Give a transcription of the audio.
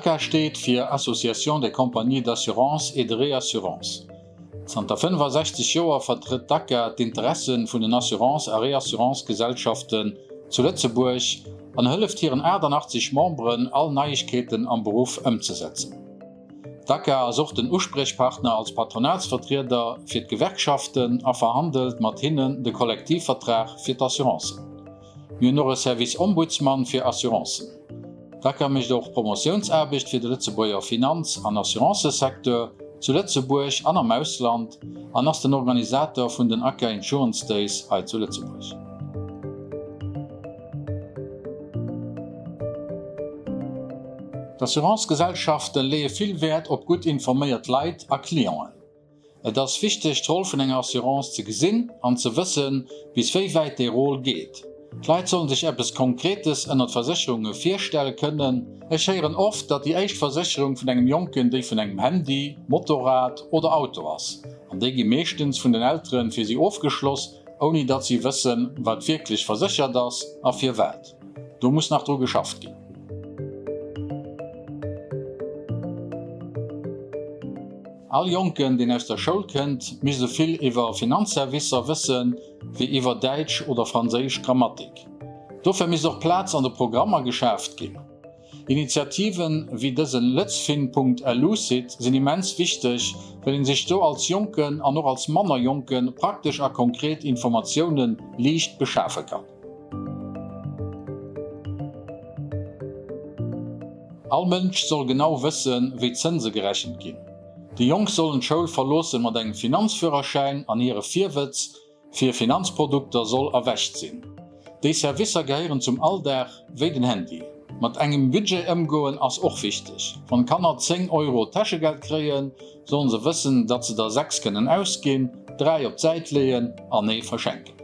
D'ACA steet fir Association des Compagnies d'Assurance et de Réassurance. Zanter 65 Joer vertrëtt d'ACA d'Interesse vun den Assurance a Réassurance-Gesellschaften zu Lëtzebuerg an hëlleft hiren 88 Memberen, all Neiegkeeten am Beruff ëmzesetzen. D'ACA ass och den Uspriechpartner als Patronatsvertrieder fir d'Gewerkschaften a verhandelt mat hinnen de Kollektivvertrag fir d'Assurancen. Mir hunn och e Service Ombudsman fir Assurancen. D'ACA mécht och Promotiounsaarbecht fir de Lëtzebuerger Finanz an Assurancësecteur zu Lëtzebuerg an am Ausland an ass den Organisator vun den ACA Insurance Days hei zu Lëtzebuerg. D'Assurancegesellschafte leeë vill Wäert op gutt informéiert Leit a Clienten. Et ass wichteg, d'Roll vun enger Assurance ze gesinn an ze wëssen, bis wéi wäit déi Rôle geet. D'Leit sollen sech eppes Konkretes ënnert Versécherunge virstelle kënnen. Ech héieren oft, datt déi éischt Versécherung vun engem Jonken déi vun engem Handy, Motorrad oder Auto ass. An déi gi meeschtens vun den Eltere fir si ofgeschloss, ouni datt si wëssen, wat wierklech verséchert ass a firwat. Do muss nach dru geschafft ginn. All Jonken, deen aus der Schoul kënnt, misst esou vill iwwer Finanzservicer wëssen, wéi iwwer däitsch oder franséisch Grammatik. Dofir misst och Plaz an de Programmer geschaaft ginn. Initiativen wéi dësen Lëtzfin.lu-Site sinn immens wichteg, well een sech do als Jonken an och als manner Jonken praktesch a konkret Informatiounen liicht beschafe kann. All Mënsch soll genau wëssen, wéi Zënse gerechent ginn. Déi Jonk sollen d'Schoul verloossen mat engem Finanzführerschäin an hire Virwëtz fir Finanzprodukter soll erwächt sinn. Déi Servicer gehéieren zum Alldag wéi den Handy. Mat engem Budget ëmgoen ass och wichteg. Wann Kanner 10 Euro Täschegeld kréien, sollen se wëssen, datt se der 6 kënnen ausginn, 3 op d'Säit leeën an ee verschenken.